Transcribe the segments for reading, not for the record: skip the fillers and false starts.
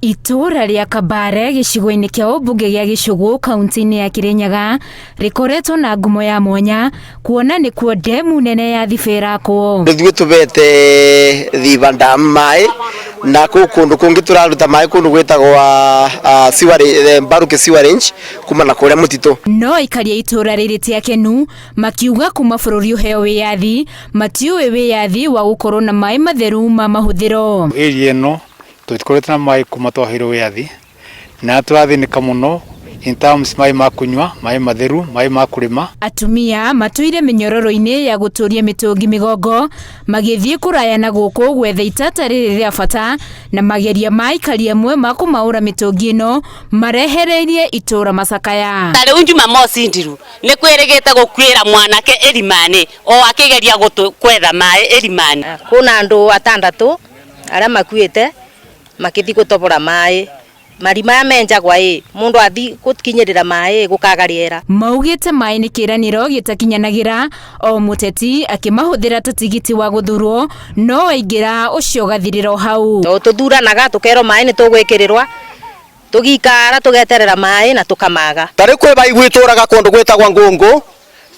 Itũũra rĩa Kabare gĩcigo-inĩ kĩa ũmbunge gĩa Gĩcũgũ kaunti-inĩ ya Kĩrĩnyaga rĩkoretwo na ngumo ya mwanya kuona nĩkuo ndemu nene ya Thiba ĩrakwo. Ithuĩ tũbete Thiba Dam maĩ na kũu kũndũ kũngĩ tũraruta maĩ kũndũ gwĩtagwo Mbaruki sewerage kuma na kũrĩa mũtitũ. No aikari a itũũra rĩrĩ ti akenu makiuga kuma bũrũri ũheo wĩyathi matiũĩ wĩyathi wa gũkorwo na maĩ matheru ma mahũthĩro. Area ĩno tũtikoretwo na maĩ kuma twaheirwo wĩyathi na tũrathĩnĩka mũno in terms maĩ ma kũnyua, maĩ matheru, maĩ ma kũrĩma. Atumia matũire mĩnyororo-inĩ ya gũtũria mĩtũngi mĩgongo magĩthiĩ kũraya na gũkũ gwetha itata rĩrĩ rĩa bata na mageria ma aikari amwe ma kũmaũra mĩtũngi ĩno marehereirie itũra macakaya. Ta rĩu Jumamosi ndiru nĩ kwĩrĩgĩte gũkuĩra mwanake ĩrimani o akĩgeria gwetha maĩ ĩrimani. Kuna andũ atandatũ arĩa makuĩte makĩthiĩ gũtobora maĩ marima maya menjagwa ĩ mũndũ athi gũkinyĩrĩra maĩ gũkaga rĩera. Maugĩte maĩ nĩ kĩĩranĩro gĩtakinyanagĩra o mũteti akĩmahũthĩra ta tigiti wa gũthurwo no aingĩra ũcio ũgathirĩra o hau. To tũthuranaga tũkerwo maĩ nĩ tũgwĩkĩrĩrwa tũgikara tũgeterera maĩ na tũkamaga. Ta rĩu kwĩ baigũ itũraga kũndũ gwĩtagwo Ngũngũ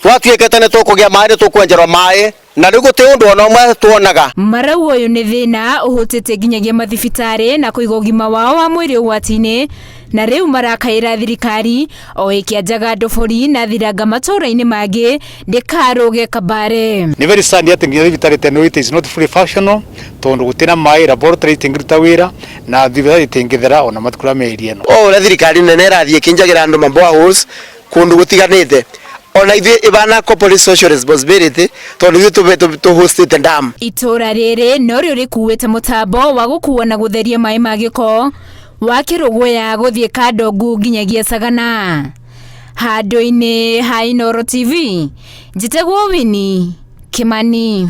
twatuĩkĩte nĩ tũkũgĩa maĩ nĩ tũkwenjerwo maĩ na rĩu gũtirĩ ũndũ ona ũmwe tuonaga. Marauga ũyũ nĩ thĩna ũhutĩtie nginyagia mathibitarĩ na kũiga ũgima wao wa mwĩrĩ ũgwati-inĩ na rĩu marakaĩra thirikari o ĩkĩanjaga ndobori na thiranga matũũra-inĩ mangĩ ndĩkarũge Kabare. Nĩ very sad atĩ nginya thibitarĩ ta ĩno it is not fully functional tondũ gũtirĩ na maĩ, laboratory itingĩruta wĩra na thibitarĩ itingĩthera ona matukũ me area ĩno. O ũrĩa thirikari nene ĩrathiĩ ĩkĩnjagĩra andũ ma boreholes kũndũ gũtiganĩte ona ithuĩ ĩbana corporate social responsibility tondũ ithuĩ tũhostĩte dam. Itũũra rĩrĩ norĩo rĩkuĩte mũtambo wa gũkua na gũtheria maĩ ma gĩko wa Kĩrũgũya gũthiĩ Kandongu nginyagia Sagana. Handũ-inĩ ha Inooro TV, njĩtagwo Winnie Kimani.